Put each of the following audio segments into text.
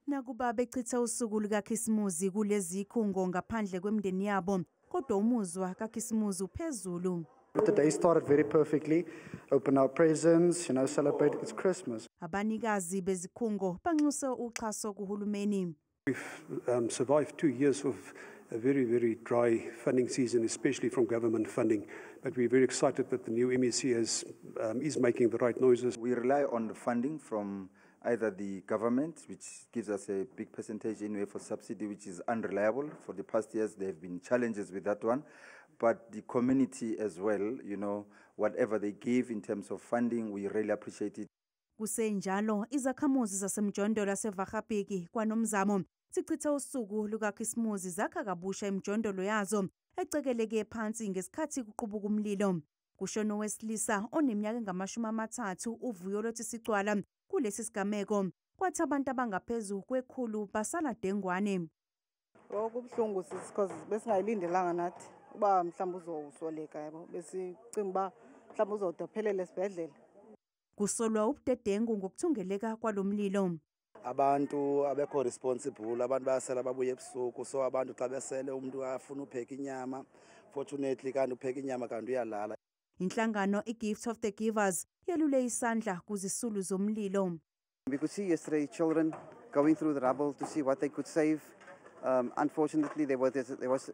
Nakuba bechitha usuku lukaKhisimuzi kulezi zikhungo ngaphandle kwemindeni yabo, kodwa umuzwa kaKhisimuzi uphezulu. The day started very perfectly. Open our presents, celebrate, it's Christmas. Abanikazi bezikhungo banxuse uxhaso kuhulumeni. We've survived 2 years of a very, very dry funding season, especially from government funding. But we're very excited that the new MEC is making the right noises. We rely on the funding from either the government, which gives us a big percentage anyway for subsidy, which is unreliable. For the past years, there have been challenges with that one. But the community as well, whatever they give in terms of funding, we really appreciate it. Kusenjalo, izakhamuzi zasemjondolo yaseVarabheki kwaNomzamo zichitha usuku lukaKhisimuzi zakha kabusha imijondolo yazo ecekeleke phansi ngesikhathi kuqubuka umlilo. Kushone owesilisa oneminyaka engama-30, uVuyolwethu Sicwala, kulesi sigameko, kwathi abantu abangaphezu kwe-100 basala dengwane. Oh, kubuhlungu sisi, because besingayilindelanga nathi uba mhlawumbi uzosweleka, yabo, besicinga uba mhlawumbi uzode aphelele esibhedlele. Kusolwa ubudedengu ngokuthungeleka kwalomlilo. Abantu abekho responsible, abantu bayasela, babuye ebusuku, so abantu xa besele umntu afuna upheka inyama, fortunately kanti upheka inyama kanti uyalala. Inhlangano iGift of the Givers yelule isandla kuzisulu zomlilo. We could see yesterday children going through the rubble to see what they could save. Unfortunately, there was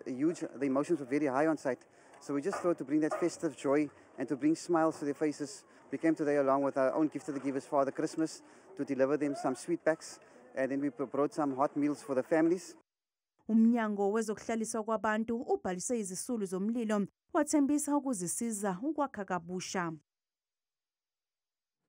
a huge, the emotions were very high on site. So we just thought to bring that festive joy and to bring smiles to their faces. We came today along with our own Gift of the Givers, Father Christmas, to deliver them some sweet packs. And then we brought some hot meals for the families. Umnyango wezokuhlaliswa kwabantu ubhalise izisulu zomlilo, wathembisa ukuzisiza ukwakha kabusha.